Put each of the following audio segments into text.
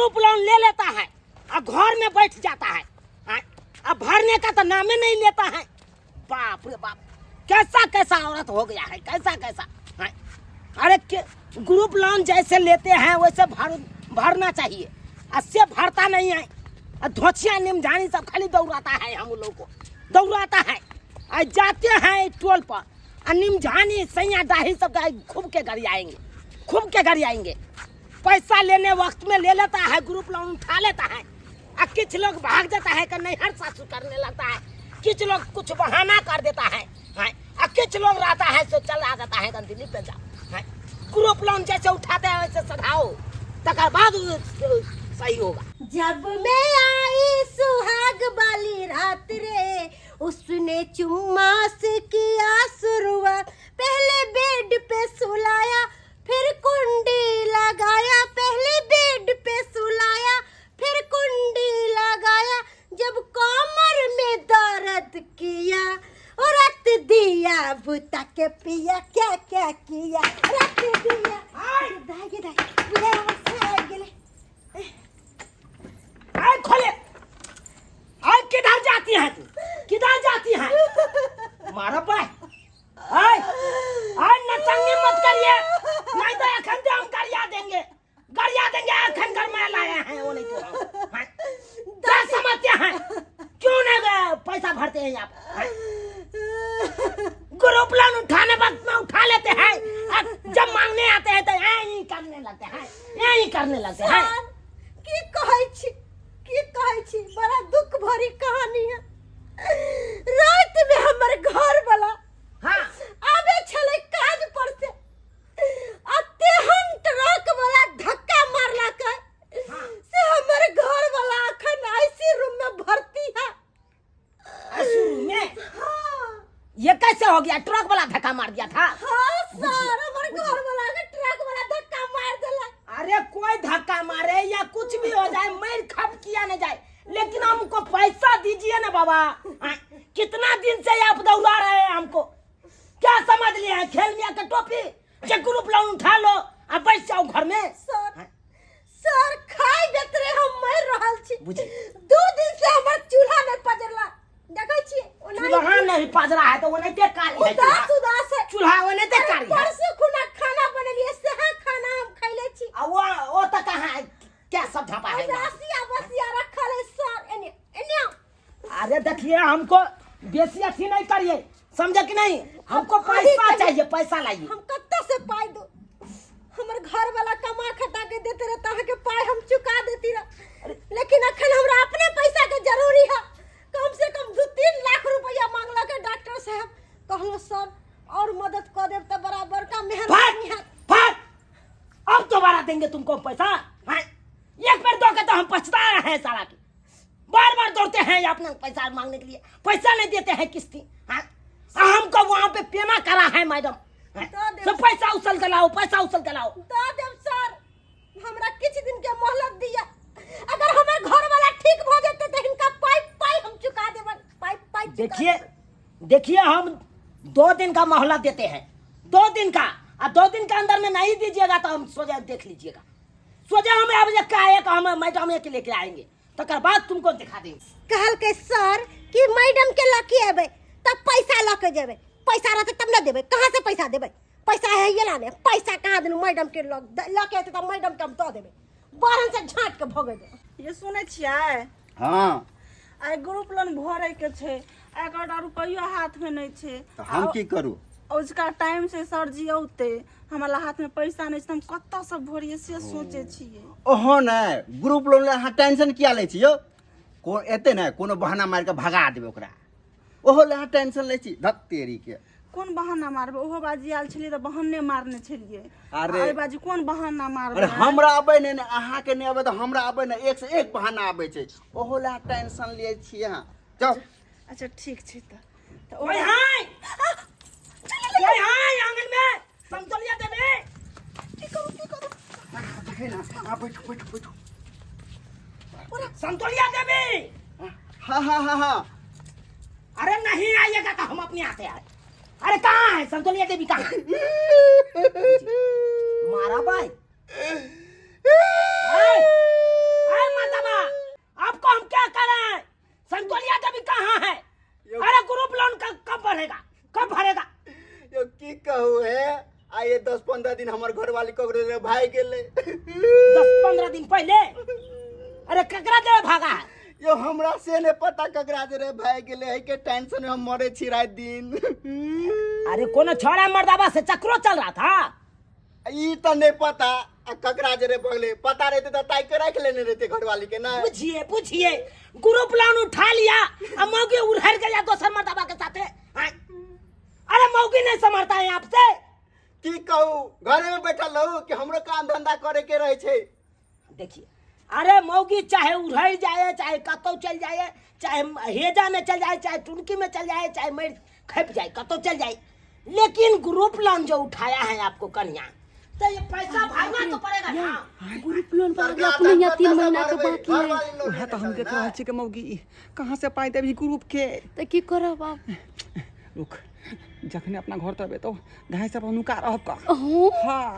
Group loan ले लेता है और घर में बैठ जाता है, हाँ? अब भरने का तो नामे नहीं लेता है। बाप रे बाप, कैसा कैसा औरत हो गया है, कैसा कैसा, हाँ? अरे ग्रुप लोन जैसे लेते हैं वैसे भरना चाहिए, और से भरता नहीं है। और धोचिया निमझानी सब खाली दौड़ाता है, हम लोग को दौड़ाता है। और जाते हैं टोल पर और निमझानी सैया डाही सब गाय खूब के गरियाएंगे, खूब के गरियाएंगे। पैसा लेने वक्त में ले लेता है, ग्रुप लोन उठा लेता है, और कुछ लोग भाग जाता है कि नहीं हर सासू करने लगता है, कुछ लोग कुछ बहाना कर देता है, हाँ? और कुछ लोग रहता है सो चल आ जाता है दिल्ली पे जाओ, हाँ? ग्रुप लोन जैसे उठाते हैं वैसे सधाओ, तकर बाद सही होगा। जब मैं आई सुहाग वाली रात रे, उसने चुम्मा से किया शुरुआत, पहले बेड पे सुलाया फिर कुंडी लगाया, पहले बेड पे सुलाया फिर कुंडी लगाया, जब कमर में दर्द किया और रत दिया भूता के पिया क्या क्या किया, रत दिया। दाई गे दाई, बुझाइ हमर से आबि गेलै। आय खोले, आय किधर जाती है तू, किधर जाती है? मारा पाए, आय आय नचंगी मत करिए, नहीं तो अखन से हम गरिया देंगे, गरिया देंगे। अखन घर में लाए हैं वो नहीं तो हम, हाँ? क्या समझते हैं, क्यों नहीं पैसा भरते हैं आप? हाँ? ग्रुप लोन उठाने वक्त में उठा लेते हैं, और जब मांगने आते हैं तो यही करने लगते हैं, यही करने लगते हैं। सर, की कहै छी, की कहै छी, बड़ा दुख भरी कहानी है। रात में हमर घर वाला आबे छलै काज पर से, आ तेहन ट्रक वाला धक्का मारलक से हमर घर वाला अखन आईसी रूम में भर्ती है। आईसी रूम में? हाँ। ये कैसे हो गया? ट्रक वाला धक्का मार दिया था? हाँ सर, हमर घर वाला के ट्रक वाला धक्का मार देला। अरे कोई धक्का मारे या कुछ भी हो जाए, मर खप किया न जाए, लेकिन हमको पैसा दीजिए ना बाबा। हाँ, कितना दिन से आप दौड़ा रहे हैं हमको, क्या समझ लिए हैं खेल मियाँ का टोपी? जे ग्रुप लोन उठा लो आ बैठ जाओ घर में। सर, सर खाई बेतरे हम मर रहल छी। बुझी। 2 दिन से हमर चूल्हा नहीं पजरला, देखै छी ओनाही चूल्हा नहीं पजरा है तो ओनाहिते कारी है। उदास उदास है। चूल्हा ओनाहिते कारी है। परसों खुना खाना बनेलिए, सेहा खाना हम खैले छी। आ वो तो कहाँ है, क्या सब झापा है? उदासिया बसिया रखल है सर, एने एने। अरे देखिए, हमको बेसी अथी नहीं करिए, समझे कि नहीं? हमको अब पैसा अभी चाहिए, पैसा लाइए। हम कत्ता से पाई दो, हमर घर वाला कमा खटा के देते रहता है के पाई हम चुका देती रह, लेकिन अखन हमरा अपने पैसा के जरूरी है। कम से कम 2-3 लाख रुपया मांगलक है डॉक्टर साहब, कहलो सर और मदद कर देब त बराबर का मेहरबानी है। फट, अब दोबारा देंगे तुमको पैसा। हाँ? एक बार दोगे तो हम पछता रहे हैं साला की, बार बार दौड़ते हैं अपना पैसा मांगने के लिए, पैसा नहीं देते हैं किस्ती। हाँ? हमको वहाँ पे पेना करा है मैडम, हाँ? दऽ देब। तो पैसा उछल के लाओ, पैसा उछल के लाओ। दऽ देब सर, हमरा किछ दिन के मोहलत दिया, अगर हमर घर वाला ठीक भ जेतै तऽ हिनका पाई पाई हम चुका देबन, पाई पाई चुका देखिए, देबन। देखिए, हम 2 दिन का मोहलत देते हैं, 2 दिन का, और 2 दिन के अंदर में नहीं दीजिएगा तो हम सोचा देख लीजिएगा, सोचा हम अब ये का एक हम मैडम एक लेके आएंगे, तकर बाद तुमको दिखा देंगे। कहलकै सर कि मैडम के लऽ के एबै तब पैसा लऽ के जेबै, पैसा रहतै तब ने देबै, कहाँ से पैसा देबै? पैसा है ये लाने, पैसा कहाँ देलहुँ मैडम के लऽ के एतै तब मैडम के हम दऽ देबै, बारन से झाँट के भगेबै। ये सुनै छियै? हाँ। आइ ग्रुप लोन भरे के छै, एकोटा रुपैयो हाथ में नहीं छै। तऽ हम की करू? ओजका टाइम से सर जी औते, हमरा हाथ में पैसा नहीं छै, हम कतऽ से भरिए से सोचे छियै। ओहो ने ग्रुप लोन ले अहाँ टेंशन किया लै छी यौ? को एते ने कोनो बहाना मारि कऽ भगा देबै ओकरा, ओहो ले अहाँ टेंशन लै छी धत तेरी के। कोन बहाना मारबै? ओहो बाजी आयल छलियै तऽ बहाने मारने छलियै। अरे। एहि बाजी कोन बहाना मारबै? अरे हमरा अबै नहि ने, अहाँके नहि अबै तऽ हमरा अबै ने, एक से एक बहाना आबै छै, ओहो ले अहाँ टेंशन लै छी अहाँ। जाउ। अच्छा ठीक छै तऽ ओए हाय। ओए हाय, आंगन में समतोलिया देबे। की करू, की करू? देखै ने, आ बैठू, बैठू, बैठू। समतोलिया देबे। हाँ, हाँ, हाँ, हाँ। अरे नहीं आइएगा तो हम अपने आते हैं। अरे कहाँ है संतोलिया देवी, कहाँ? मारा भाई। दिन हमर घरवाली ककरो रे भागि गेलै। 10-15 दिन पहले? अरे ककरा जरे भागा है? यो हमरा से नहीं पता ककरा जरे भागि गेलै, है के टेंशन में हम मरे छी राति दिन। अरे कोनो छोड़ा मर्दाबा से चक्रो चल रहा था? ई त नहीं पता आ ककरा जरे भगले, पता रहते त ताकि के राख लेने रहते घरवाली के ना। पूछिए पूछिए, ग्रुप लोन उठा लिया आ मौगी उड़हर गया दोसर मर्दाबा के साथे। हाँ। अरे मौगी नहीं समझता है आपसे। की कहू, घरे में बैठल रहू कि हमरो काम धंधा करे के रहे छै। देखिए, अरे मौगी चाहे उड़हर जाए, चाहे कतौ चल जाए, चाहे हेजा में चल जाए, चाहे टुनकी में चल जाए, चाहे मर खप जाए, कतौ चल जाए, लेकिन ग्रुप लोन जो उठाया है आपको कन्या, तो ये पैसा भरना तो पड़ेगा ना। ग्रुप लोन पर सरकार अपने यहाँ तऽ 3 कतऽ महीना के भरबै? बाकी है। घरवाली लोन उएह तऽ हम लेने देख छलै रहल ने। छी कि मौगी कहाँ से पाइ देबही ग्रुप के। तऽ की करब आब? रुक, जखने अपना घर तरफ एतौ घाय सब नुका रहब का। अहूँ? हाँ।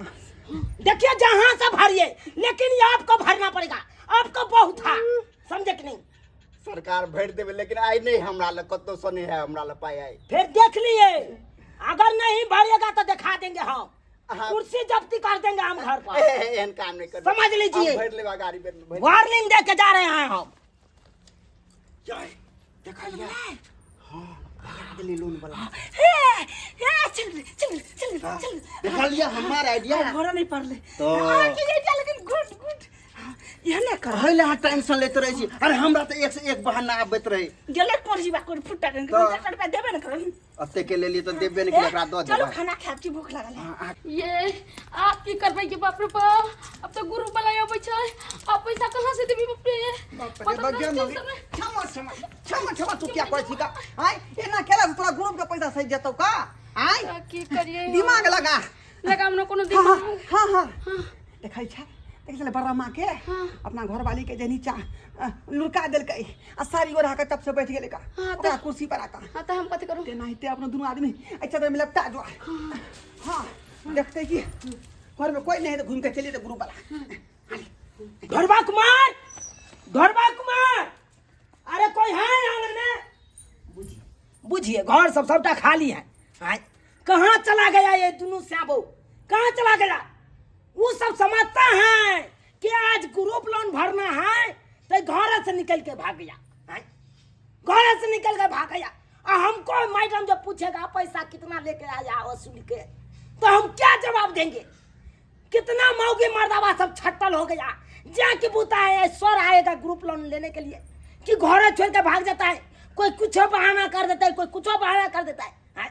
देखिए जहाँ से भरिए, लेकिन ये आपको भरना पड़ेगा, आपको बहुत था, समझे कि नहीं? सरकार भरि देबै, लेकिन आइ नहीं हमरा लग कतौ से नहीं है हमरा लग पाइ आइ। फिर देख लिए, अगर नहीं भरिएगा तो दिखा देंगे हम, हाँ। कुर्सी जब्ती कर देंगे हम घर पर। एहन काम नहीं करबै। समझ लीजिए। हम भरि लेबै गाड़ी बेर में, भरि। वार्निंग दे के जा रहे हैं हम। जाय, देखलियै? हाँ, भगा देली लोन वाला। हे हे, चल चल चल चल। देखलियै हमर आइडिया? घर नहीं पड़ले। तो- हाँ, की आइडिया, लेकिन गुड गुड, यह नहीं कर। है अहाँ टेंशन लेते रहै छी। अरे हमरा तऽ एक से एक बहाना आबैत रहै। गेले कोर जीवा कोर फुटा के तऽ- रुपया देबे न कर। एते के लेलियै तऽ देबे नहि केलै, एकरा दऽ चलो देबै। खाना खायब की भूख लागल है। ये आप की करबै के बाप रे बाप, अब तऽ गुरु वाला अबै छै, अब पैसा कहाँ से देबी बाप रे? बाप रे, पता बग्गे नहीं मौगी। टेंशन में। क्षमा क्षमा क्षमा क्षमा, तू क्या कहै छी का? आय एना केला से तोरा ग्रुप के पैसा सही जेतौ का? आय आ, की करिए? दिमाग लगा। लगाम न कोनो हाँ दिमाग। हाँ हाँ, देखै छै, देखै छलै बड़ा माँ के अपना घरवाली के जे नीचा लुढ़का देलकै आ साड़ी ओढ़ा के तब से बैठ गेलै का हाँ, ओकरा कुर्सी पर आका। हाँ, तऽ हम कथी करू? तेनाहिते अपना दुनू आदमी एहि चादर में लपटा जो। हाँ, देखते कि घर में कोई नहीं है तो घूम के चलिए तो ग्रुप वाला। घरबा कुमार, घरबा कुमार, अरे कोई है आंगन में? बुझिए बुझिए, घर सब सबटा खाली है। आय, कहाँ चला गया ये दोनों श्याबो, कहाँ चला गया? वो सब समझता है कि आज ग्रुप लोन भरना है तो घर से निकल के भाग गया। आय, घर से निकल के भाग गया। आ हमको मैडम जब पूछेगा पैसा कितना लेके आया वसूल के, तो हम क्या जवाब देंगे? कितना मौगी मर्दाबा सब छट्टल हो गया, जा के बूता है सर आएगा ग्रुप लोन लेने के लिए कि घर छोड़ के भाग जाता है, कोई कुछ बहाना कर देता है, कोई कुछ बहाना कर देता है। हाँ?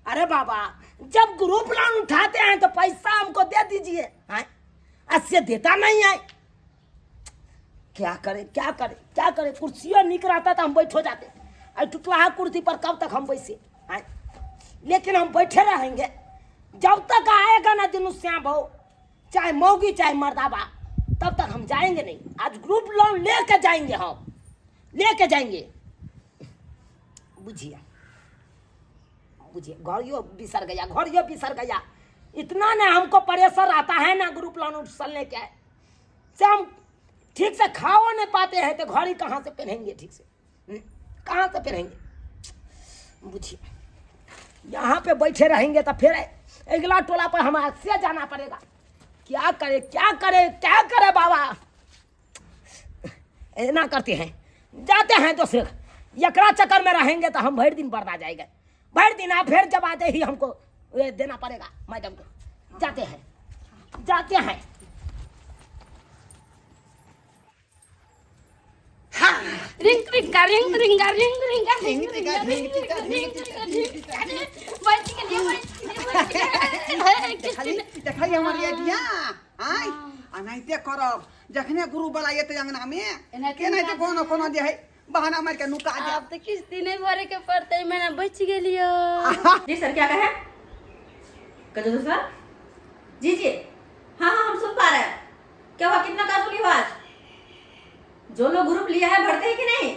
अरे बाबा, जब ग्रुप लोन उठाते हैं तो पैसा हमको दे दीजिए। हाँ? ऐसे देता नहीं है, क्या करे क्या करे क्या करे? कुर्सियों निक रहता तो हम बैठो जाते, अरे टुटलाहा कुर्सी पर कब तक हम बैसे? हाँ? लेकिन हम बैठे रहेंगे जब तक आएगा ना दिनू श्याम भाऊ, चाहे मौगी चाहे मर्दाबा, तब तक हम जाएंगे नहीं। आज ग्रुप लोन लेके जाएंगे, हम लेके जाएंगे। बुझिए बुझिए, घर यो बिसर गया, घर यो बिसर गया। इतना ना हमको प्रेशर आता है ना ग्रुप लोन उछलने के से, हम ठीक से खाओ नहीं पाते हैं तो घर ही कहाँ से पहनेंगे ठीक से? कहाँ से पहनेंगे? बुझिए, यहाँ पे बैठे रहेंगे तो फिर अगला टोला पर हम से जाना पड़ेगा। क्या करे क्या करे क्या करे बाबा? ऐना करते हैं, जाते हैं दूसरे एकरा चक्कर में रहेंगे तो हम भर दिन बर्बाद जाएंगे, भर दिन। आप फिर जब आते ही हमको ये देना पड़ेगा मैडम को। जाते हैं जाते हैं। रिंग रिंगा रिंग रिंगा रिंग रिंगा रिंग रिंगा रिंग रिंगा रिंग रिंगा रिंग रिंगा, बैठ गेलियै बैठ गेलियै देखली देखली हमर आइडिया? आय अनाहिते करब, जखने गुरु वाला एतै अंगना में एनाहिते केनाहिते कोनो कोनो जे है बहाना मारि के नुका जायब। आब तऽ किस्ती नहि भरे के पड़तै, महीना बचि गेलियै। जी सर, क्या कहे कहो सर? जी जी, हाँ हाँ, हम सुन पा रहे हैं। क्या हुआ, कितना का वसूली हुआ आज? जो लोग ग्रुप लिया है भरते हैं कि नहीं?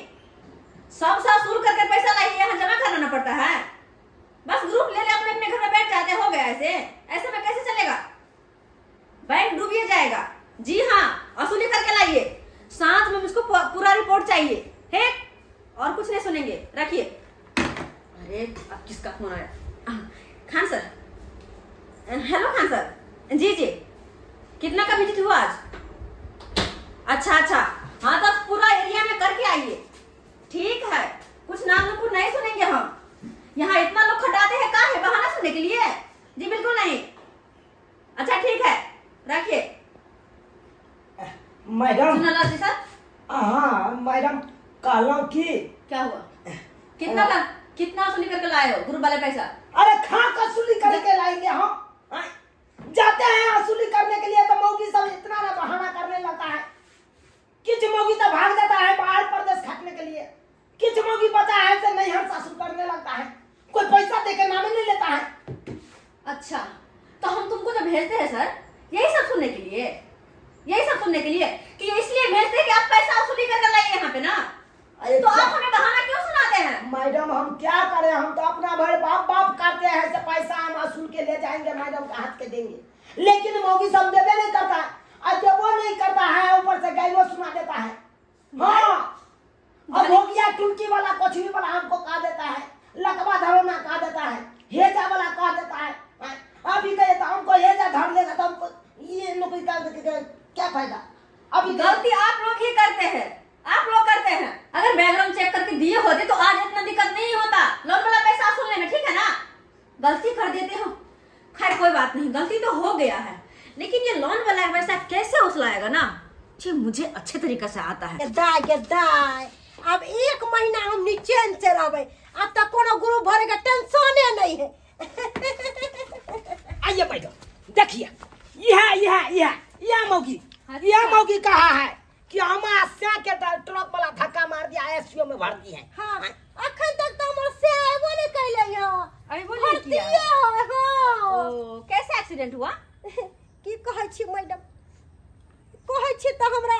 सब सब वसूल करके पैसा लाइए, यहाँ जमा कराना पड़ता है। बस ग्रुप ले ले, अपने अपने घर में बैठ जाते, हो गया। ऐसे ऐसे में कैसे चलेगा? बैंक डूबिए जाएगा। जी हाँ, वसूली करके लाइए, साथ में मुझको पूरा रिपोर्ट चाहिए है, और कुछ नहीं सुनेंगे। रखिए। अरे अब किसका फोन आया? Khan sir, hello Khan sir. जी जी, कितना का विजिट हुआ आज? अच्छा अच्छा, हाँ तो पूरा एरिया में करके आइए। ठीक है, कुछ नाम नुपुर नहीं सुनेंगे हम। यहाँ इतना लोग खटाते हैं, का है बहाना सुनने के लिए? जी बिल्कुल नहीं। अच्छा ठीक है, रखिए। मैडम। सुना जी सर। हाँ मैडम, कहलहुँ की क्या हुआ? कितना का कितना वसूली करके लाए हो ग्रुप वाले पैसा? अरे खा वसूली करके लाएंगे हम? हाँ? जाते हैं वसूली करने के लिए तो मौगी सब इतना ना बहाना करने लगता है। किच मौगी तो भाग जाता है बाहर परदेश खाटने के लिए, किच मौगी बचा है से नहीं हम सासुर करने लगता है, कोई पैसा दे के नाम ही नहीं लेता है। अच्छा, तो हम तुमको जो भेजते हैं सर, यही सब सुनने के लिए, यही सब सुनने के लिए कि इसलिए भेजते हैं कि आप पैसा वसूली करके लाइए यहाँ पे ना। अरे तो आप हमें बहाना क्यों सुनाते हैं? मैडम हम क्या करें, हम तो अपना भर बाप बाप करते हैं से पैसा हम वसूल के ले जाएंगे, मैडम के हाथ के देंगे, लेकिन मौगी सब देवे नहीं करता है, और जब वो नहीं करता है ऊपर से गालियों सुना देता है। हाँ, अब हो गया टुनकी वाला कोछवी वाला हमको कह देता है, लकवा धरोना कह देता है, हेजा वाला कह देता है। अभी कहे तो हमको हेजा धर लेगा तो हमको ये नौकरी कर क्या फायदा? अभी गलती आप लोग ही करते हैं, आप लोग करते हैं। अगर बैकग्राउंड चेक करके दिए होते तो आज इतना दिक्कत नहीं होता लोन वाला पैसा वसूलने में, ठीक है ना? गलती कर देते हो, खैर कोई बात नहीं, गलती तो हो गया है, लेकिन ये लोन वाला पैसा कैसे उसलाएगा ना, जी मुझे अच्छे तरीके से आता है। दाय गे दाय, अब एक महीना हम निचैन से रहबै, अब तक कोनो ग्रुप भरे के टेंशने नहीं है। आइए बैठो, देखिए यह यह यह यह मौगी, यह मौगी कहा है कि हम आस्या के ट्रक वाला धक्का मार दिया, आईसीयू में भर्ती है। हाँ, अखन तक तो हमर से आइबो नहीं कैले हो। अइबो नहीं किया। भर्तीये हो, हाँ। ओ, कैसे एक्सीडेंट हुआ? की कहै छी मैडम, कहै छी तऽ हमरा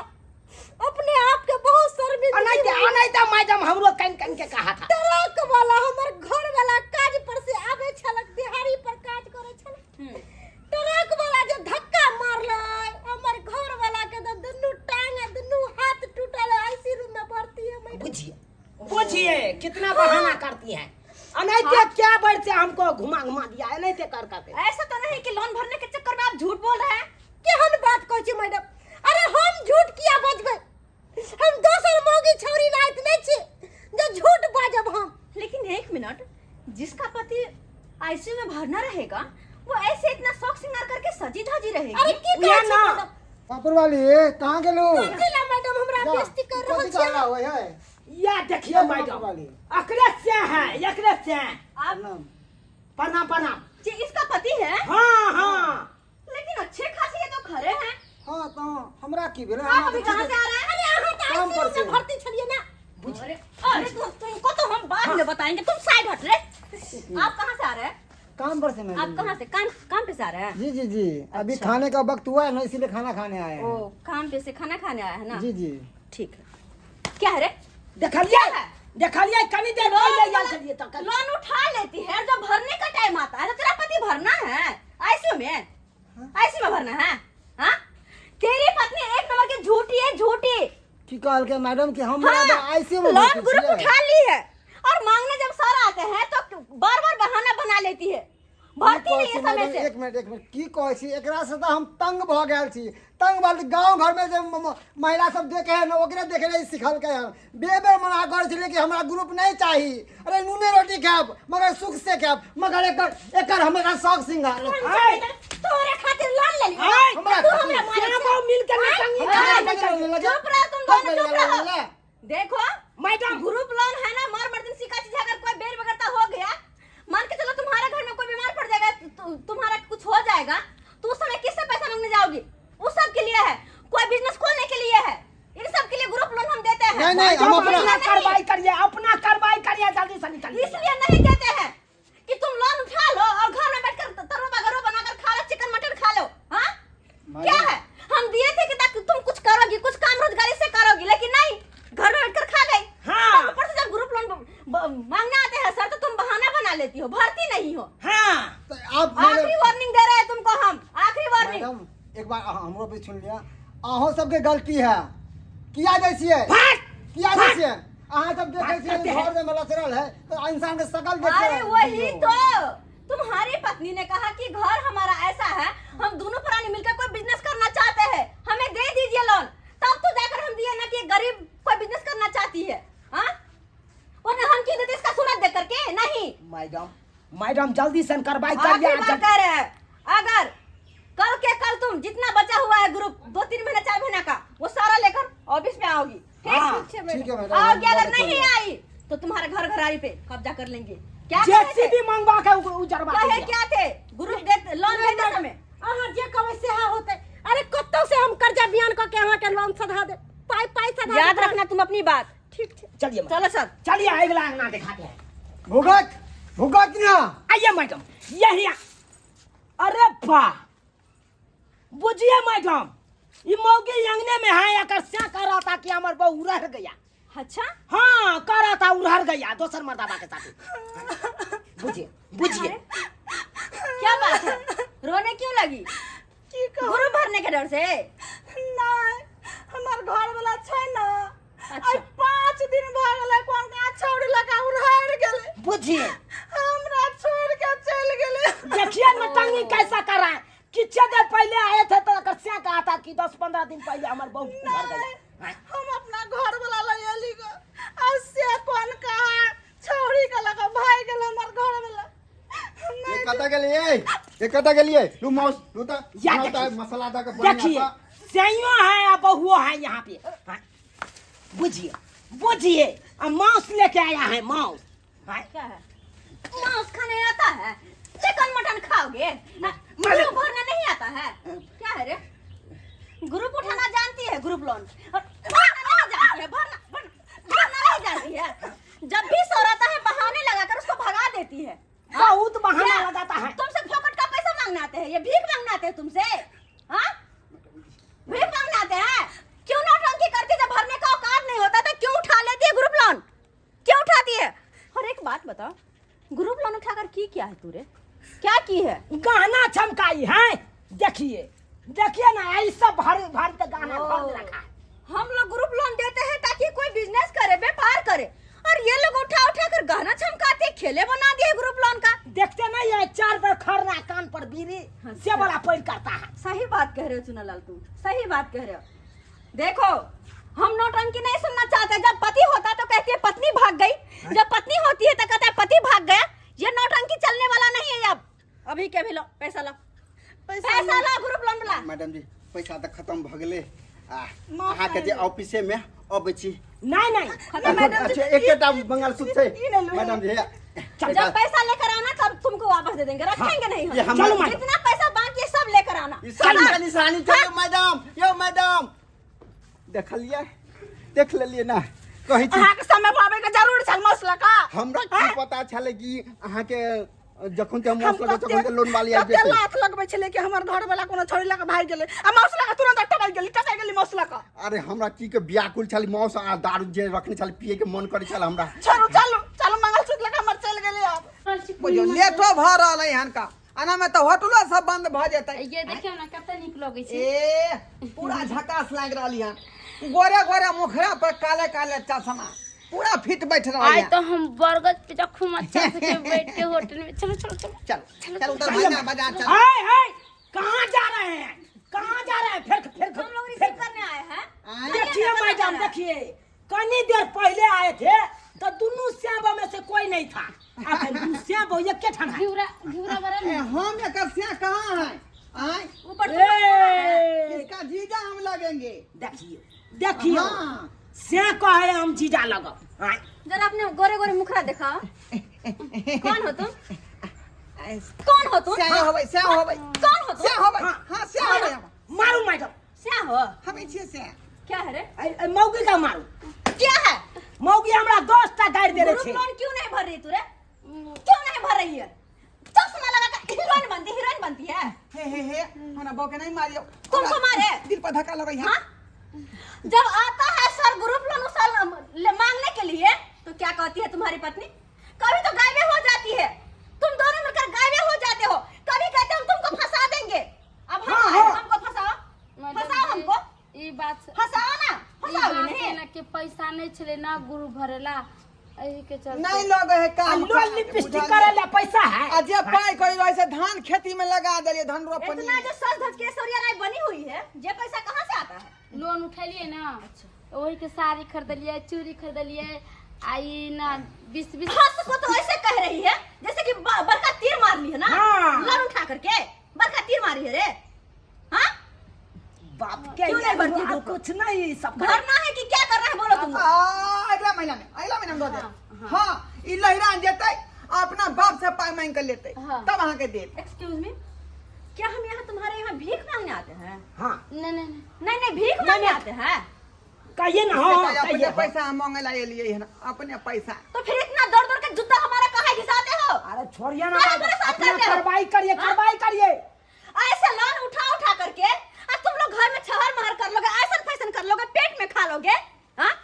अपने आप के बहुत शर्मिंदगी अनाइते होइया। अनाइते मैडम हमरो कन कन के कहा था। ट्रक वाला हमर घर वाला काज पर से आबे छलक, दिहाड़ी पर काज करे छलक, ट्रक वाला जे धक्का मारलै हमर घर वाला के तऽ दुनू टांग आ दुनू हाथ टूटल, आईसीयू रूम में भर्ती है मैडम। बुझिए बुझिए कितना बहाना करती है, अनाइते क्या बढ़ते हमको घुमा घुमा दिया, अनाइते कर करके। ऐसा तो नहीं कि लोन भरने के चक्कर में आप झूठ बोल रहे हैं? केहन बात कहै छी मैडम, अरे हम झूठ किया बजबै, हम दोसर मौगी छौरी नाइत नहीं छी जे झूठ बाजब हम। लेकिन एक मिनट, जिसका पति आईसीयू में भरना रहेगा वो ऐसे इतना शौक श्रृंगार करके सजी धजी रहेगी? अरे की उहे कहै छी ना। मैडम? पापड़ वाली कहाँ गेलू? जिला मैडम हमरा बेइज्जती कर रहल कथी छी। कहला होय है? या देखिए मैडम, वाली। अकरे से है, एकरे से है। आप प्रणाम प्रणाम। जी इसका पति है? हाँ हाँ। लेकिन अच्छे खासे ये तो खड़े हैं। हाँ तो हमरा की भेलै? आप अभी कहाँ से आ रहे हैं? अरे अहाँ तऽ काम पर आईसीयू से। में भर्ती छलियै ना। अरे अरे तुमको तो हम बाद में बताएंगे, तुम साइड हट रे। आप कहाँ से आ रहे हैं? काम पर से मैडम। आप कहाँ से काम काम पे से आ रहे हैं? जी जी जी, अभी खाने का वक्त हुआ है ना, इसीलिए खाना खाने आए हैं। ओ काम पे से खाना खाने आया है ना? जी जी। ठीक है। क्या है रे? देखलिए देखलिए कनी देर पहिले आयल छलिए तखन। लोन उठा लेती है, जब भरने का टाइम आता है तो तेरा पति भरना है आईसीयू में, आईसीयू में भरना है। हाँ तेरी पत्नी एक नंबर की झूठी है, झूठी। की कहलकै मैडम कि हम हाँ, आईसीयू में लोन भर्ती ग्रुप छियै। उठा ली है और मांगने जब सर आते हैं तो बार बार बहाना बना लेती है, भर्ती नहीं है समय से। एक मिनट एक मिनट, की कहै छी एकरा से तऽ हम तंग भऽ गेल छी, तंग भऽ गाँव घरमे जे महिला सब देखे है ने ओकरे देखे ले सिखलकै हन। बेर बेर मना करै छलियै कि हमरा ग्रुप नहि चाही, अरे नूने रोटी खायब मगर सुख से खायब, मगर एकर एकर हमरा शौक सिंगार। तोरे खातिर लोन लेली। आय, हमरा तू खातिर। हमरा मारै श्याम छै। बाबू मिल के ना संगी हमरा खाना खातिर नहीं लगे। चुप रहो तुम दोनों, चुप रहो। ले। देखो मैडम। ग्रुप लोन है ना, मर इमरजेंसी का चीज अगर कोई बेर बगरता हो गया, मान के चलो तुम्हारे घर में कोई बीमार पड़ जाएगा, तुम्हारा कुछ हो जाएगा, तो उस समय किससे पैसा मांगने जाओगी? उस सब के लिए है, कोई बिजनेस खोलने के लिए है, इन सब के लिए ग्रुप लोन हम देते हैं। नहीं, नहीं, हम अपना अपना कार्रवाई करिए, अपना कार्रवाई करिए, जल्दी से निकलिए। इसलिए नहीं देते हैं कि तुम लोन उठा लो और घर में बैठकर तरुआ बगरो बनाकर खा लो, चिकन मटन खा लो। हाँ क्या है, हम दिए थे कि ताकि तुम कुछ करोगी, कुछ काम रोजगारी से करोगी, लेकिन नहीं, घर में बैठकर खा गई। हाँ। और ऊपर से जब ग्रुप लोन मांगने आते हैं सर तो तुम बहाना बना लेती हो, भरती नहीं हो। हाँ। तो आप आखिरी वार्निंग दे रहे हैं तुमको हम, आखिरी वार्निंग। मैडम एक बार हमरो भी सुन लिया, अहों सबके गलती है, किया जाइ छियै, किया जाइ छियै, अहाँ सब देखै छियै घर में लचरल है तो इंसान के शकल देख अरे वही तो तुम्हारी पत्नी ने कहा कि घर हमारा ऐसा है, हम दोनों प्राणी मिलकर कोई बिजनेस करना चाहते हैं, हमें दे दीजिए लोन। तब तो जाकर हम दिए ना कि गरीब कोई बिजनेस करना चाहती है। हाँ, वरना हम क्यों देते इसका सूरत देख करके? नहीं मैडम, मैडम जल्दी से कार्रवाई आखिरी करिए। बार कह रहे हैं, अगर कल के कल तुम जितना बचा हुआ है ग्रुप 2-3 महीना 4 महीना का वो सारा लेकर ऑफिस में आओगी। ठीक? हाँ। ठीक है मैडम। आओगी, अगर नहीं आई तो तुम्हारे घर घरारी पे कब्जा कर लेंगे। क्या कहे थे? जेसीबी मंगवा के उजरवा कहे दीजिए। क्या थे ग्रुप दे लोन देते समय? अहाँ जे कहबै सेहा होतै। अरे कतौ से हम कर्जा बियान कऽ के अहाँके लोन सधा देब, पाइ पाइ सधा याद देब। रखना तुम अपनी बात। ठीक छै। चलिए मैडम। चलो सर। चलिए अगला अंगना दिखाते हैं। भुगत भुगत ना। आइए मैडम, यही अरे वाह, बुझिए मैडम, ई मौगी अंगने में है, एकर से कह रहा था कि हमर बहू उड़ह गया। अच्छा। हाँ, कह रहा था उड़हर गया दोसर मर्दाबा के साथ। बुझिए बुझिए। क्या बात है, रोने क्यों लगी? की कहू? गुरु भरने के डर से? नहीं, हमर घर वाला छै ना। अच्छा। आइ 5 दिन भऽ गेलै, कोन का छौड़ी लगा उड़ारि गेलै। बुझिए। हमरा छोड़ के चलि गेलै। देखिए नौटंकी कैसा कर रहा है। किच्छे देर पहले आए थे तो एकर से कहा था कि 10-15 दिन पहले हमर बहू उड़हर गया। नहीं, हम अपना घर वाला लग एली गो, आ से कोन कहा छौड़ी के लगा भागि गेल हमर घर वाला। ये कतऽ गेलियै? ये कतऽ गेलियै? लू माउस, लू तऽ या बनाउ तऽ देखिए। मसाला दऽ के बढ़िआँ देखिए सँ। सैयो है आ बहुओ है यहाँ पे। हाँ, बुझिए बुझिए, आ मांस लेके आया है मांस। हाँ। क्या है, मांस खाने आता है? चिकन मटन खाओगे? मारे- ग्रुप भरना नहीं आता है? क्या है रे, ग्रुप उठाना जानती है? ग्रुप लोन और भरना नहीं जानती है? भरना भरना भरना नहीं जानती है। जब भी सौराता है बहाने लगाकर उसको भगा देती है। बहुत बहाना क्या? लगाता है। तुमसे फोकट का पैसा मांगने आते हैं ये? भीख मांगने आते हैं तुमसे? हाँ, भीख मांगने आते हैं। क्यों नौटंकी करती? जब भरने का औकात नहीं होता तो क्यों उठा लेती है ग्रुप लोन? क्यों उठाती है? और एक बात बताओ, ग्रुप लोन उठाकर की क्या है तूरे? क्या की है? गहना चमकाई है। देखिए देखिए ना, ऐसा भारी भारी तो गहना भर के रखा है। हम लोग ग्रुप लोन देते हैं ताकि कोई बिजनेस करे, व्यापार करे, और ये लोग उठा उठा कर गहना चमकाते, खेले बना दिए ग्रुप लोन का। देखते नहीं है, 4 बार खरना कान पर बीड़ी से बड़ा पैर करता है। सही बात कह रहे हो चुनालाल, तुम सही बात कह रहे हो। देखो हम नौटंकी नहीं सुनना चाहते। जब पति होता तो कहती है पत्नी भाग गई, जब पत्नी होती है तो कहता है पति भाग गया। ये नौटंकी चलने वाला नहीं है अब। अभी के भी लो पैसा, लो पैसा लो ग्रुप लोन वाला। मैडम जी पैसा तऽ खत्म भऽ गेलै। आ माफ अहाँके जे करि। ऑफिसे में अबै छी। नहीं नहीं एखन अच्छा एकेटा मंगलसूत्र छै ई नहि लू। मैडम जी। जब पैसा लेकर आना तब तुमको वापस दे देंगे, रखेंगे नहीं हम। ये हम- चलो मैडम। जितना पैसा बाकी है सब लेकर आना। ई सब के निशानी छै यौ मैडम, यौ मैडम। देखलियै, देख लेलियै ना, कहै छी अहाँके समय पाबै के जरूर छल मौसला का। हमरा की पता छलै कि अहाँके जखन के मौस लगै तखन के लोन वाली आबि कते जेतै। लात लगबै छलै कि हमर घर वाला कोनो छोड़ी लऽ के भागि गेलै, आ मौसला के तुरंत टपकि गेली, टपकि गेली मौसला के। अरे हमरा की के व्याकुल छल, मौस आ दारू जे रखने छल पिए के मन करै छल हमरा। छोड़ू, चलू चलू, मंगलसूत्र लऽ के हमर चलि गेलै आब। बुझियौ लेटो भऽ रहलै हन का, एना में तऽ होटलो सब बंद भऽ जेतै। ये देखियौ ना कते नीक लगै छै। ए पूरा झकास लागि रहल हन, गोरे गोरे मुखड़ा पर काले काले चश्मा, पूरा फिट बैठ रहल आइ हन। तो हम बरगद पे खूब अच्छा से के बैठ के होटल में। चलो चलो चलो चलो चलो दरभंगा बाजार चलो। हाय हाय, कहाँ जा रहे हैं, कहाँ जा रहे हैं? फिर फिर हम लोग रिसीव करने आए हैं। देखिए मैडम, देखिए कनी देर पहले आए थे तो दोनों श्याम में से कोई नहीं था, अखन दू श्याम एके ठाम है। घिउरा घिउरा बरल ए, हम एकर से कहाँ है? आय ऊपर ए, इसका जीजा हम लगेंगे। देखिए देखिए, हाँ। से कहे हम जीजा लगब। आय। जरा अपने गोरे गोरे मुखड़ा दिखाओ। कौन हो तुम? कौन हो तुम? से होबै, से होबै। कौन हो तुम? से होबै। हाँ, से होबै हम। मारू मैडम। से हो? हम छियै से। क्या है रे? ऐ, ऐ, मौगी का मारू। क्या है? मौगी हमरा 10 टा गारि देने ग्रुप छै। लोन क्यों नहीं भर रही तू रे? क्यों नहीं भर रही है? चश्मा लगा कर हीरोइन बनती, हीरोइन बनती है। हे हे हे, हमरा बहू के नहीं मारियो। तुमको मारे? दिल पर धक्का लगै है। हाँ? जब आता है सर ग्रुप लोन उस मांगने के लिए तो क्या कहती है तुम्हारी पत्नी? कभी तो गायबे हो जाती है, तुम दोनों मिलकर गायबे हो जाते हो। कभी कहते हम तुमको फंसा देंगे। अब हम हाँ, आए, हाँ। हमको फंसाओ, मैडम फंसाओ जी, हमको, ई बात फंसाओ ना, ई फंसाओगे बात नहीं? है ना कि पैसा नहीं छले ना गुरु भरेला, एही के चलते नहीं लगे है काम लोन लिपस्टिक करे ला पैसा है। आ जे पाई कोई रहे से धान खेती में लगा देलिए, धान रोपनी। इतना जो सज धज के ऐश्वर्या राय बनी हुई है, ये पैसा कहाँ से आता है? लोन उठेलिए ना, वही के साड़ी खरीदलिए, चूड़ी खरीदलिए, आई ना 20 20। हंस को तो ऐसे कह रही है जैसे कि बड़का तीर मार ली है ना। हाँ। लोन उठा करके बड़का तीर मारी है रे। हाँ बाप के क्यों नहीं भरती और ग्रुप? कुछ नहीं, सब भरना है कि क्या करना है बोलो तुम? आ, अगला महीना में, अगला महीना में दऽ देब। हाँ, ई लहिरान जेतै, अपना बाप से पाई मांग के लेतै, हाँ। तब अहाँके देब। एक्सक्यूज मी, क्या हम यहाँ तुम्हारे यहाँ भीख मांगने आते हैं? हाँ। नहीं नहीं नहीं। नहीं नहीं, भीख मांगने आते हैं। कहिए ना। हाँ, से तऽ अपने कहिए, हाँ। पैसा मांगे ला एलियै हन, अपने पैसा। तो फिर इतना दौड़ दौड़ के जूता हमारा कहाँ घिसाते हो? अरे छोड़िए ना, अरे परेशान अपना करते हो। कार्रवाई करिए, हाँ? कार्रवाई करिए। ऐसे लोन उठा उठा करके अब तुम लोग घर में छहर महर कर लोगे, ऐसा फैशन कर लोगे, पेट में खा लोगे। हाँ,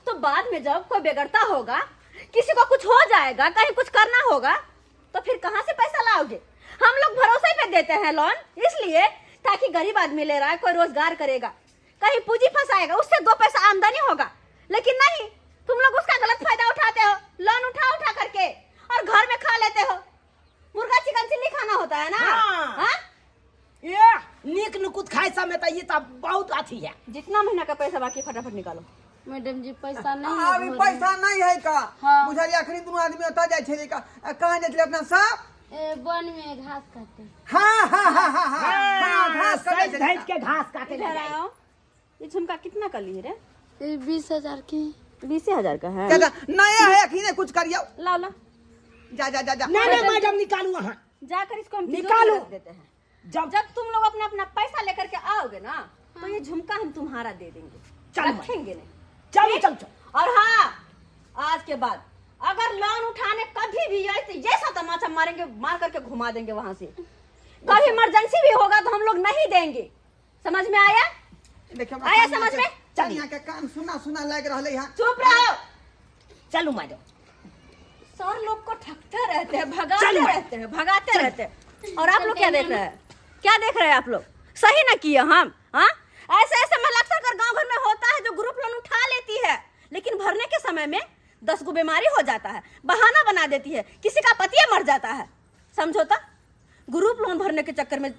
तो बाद में जब कोई बेगरता होगा, किसी को कुछ हो जाएगा, कहीं कुछ करना होगा, तो फिर कहाँ से पैसा लाओगे? हम लोग भरोसे पे देते हैं लोन, इसलिए ताकि गरीब आदमी ले रहा है, कोई रोजगार करेगा, कहीं पूंजी फंसाएगा, उससे दो पैसा आमदनी होगा। लेकिन नहीं, तुम लोग उसका गलत फायदा उठाते हो, लोन उठा उठा करके और घर में खा लेते हो। मुर्गा चिकन चिल्ली खाना होता है ना। हाँ। हाँ? ये नीक नुकुत खाए समय तो ये तो बहुत अथी है। जितना महीना का पैसा बाकी फटाफट निकालो। मैडम जी पैसा नहीं है अभी घरे। पैसा नहीं है का। हाँ। बुझलियै, अखनी दुनू आदमी ओतऽ जाइ छलियै का, आ, कहाँ जाइ छलियै अपना सब? ए, वन में घास काटे। हाँ हाँ हाँ हाँ हाँ हाँ, घास काटै सज छलियै। धज के घास काटे इधर ले जाए। आओ, ये झुमका कितना का लिए रे? ए, 20,000 की। 20,000 का है। दादा नया है, अखनी कुछ करियौ। लाओ लाओ। जा जा जा जा। नहीं नहीं मैडम, निकालू वहाँ जाकर इसको हम तिजोरी में निकालो। रख देते हैं। जब जब तुम लोग अपना अपना पैसा लेकर के आओगे ना, तो ये झुमका हम तुम्हारा दे देंगे, चलो। रखेंगे नहीं। चलो चलो चलो। और हाँ, आज के बाद अगर लोन उठाने कभी भी आए तो जैसा तमाचा मारेंगे, मार करके घुमा देंगे वहां से। कभी इमरजेंसी भी होगा तो हम लोग नहीं देंगे। समझ में आया? देखियौ, आया समझ में? कनिया के कान सुना सुना लागि रहलै हन। चुप रहो। चलू मैडम। सर लोग को ठकते रहते हैं, भगाते चलो। रहते हैं, भगाते रहते हैं। और आप लोग क्या देख रहे हैं? क्या देख रहे हैं आप लोग? सही ना किए हम? हाँ, ऐसे ऐसे महिला अक्सर कर गांव घर में होता है जो ग्रुप लोन उठा लेती है, लेकिन भरने के समय में 10 गो बीमारी हो जाता है, बहाना बना देती है, किसी का पति मर जाता है। समझो तो ग्रुप लोन भरने के चक्कर में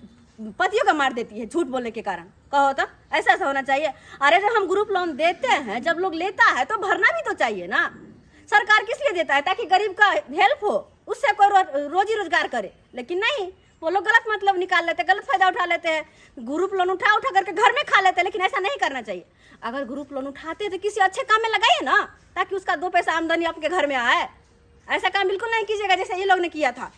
पतियों का मार देती है झूठ बोलने के कारण। कहो तो ऐसा ऐसा होना चाहिए? अरे जब हम ग्रुप लोन देते हैं, जब लोग लेता है तो भरना भी तो चाहिए ना। सरकार किस लिए देता है? ताकि गरीब का हेल्प हो, उससे कोई रोजी रोजगार करे। लेकिन नहीं, वो लोग गलत मतलब निकाल लेते हैं, गलत फायदा उठा लेते हैं, ग्रुप लोन उठा उठा करके घर में खा लेते हैं। लेकिन ऐसा नहीं करना चाहिए। अगर ग्रुप लोन उठाते हैं तो किसी अच्छे काम में लगाइए ना, ताकि उसका दो पैसा आमदनी आपके घर में आए। ऐसा काम बिल्कुल नहीं कीजिएगा जैसे ये लोग ने किया था।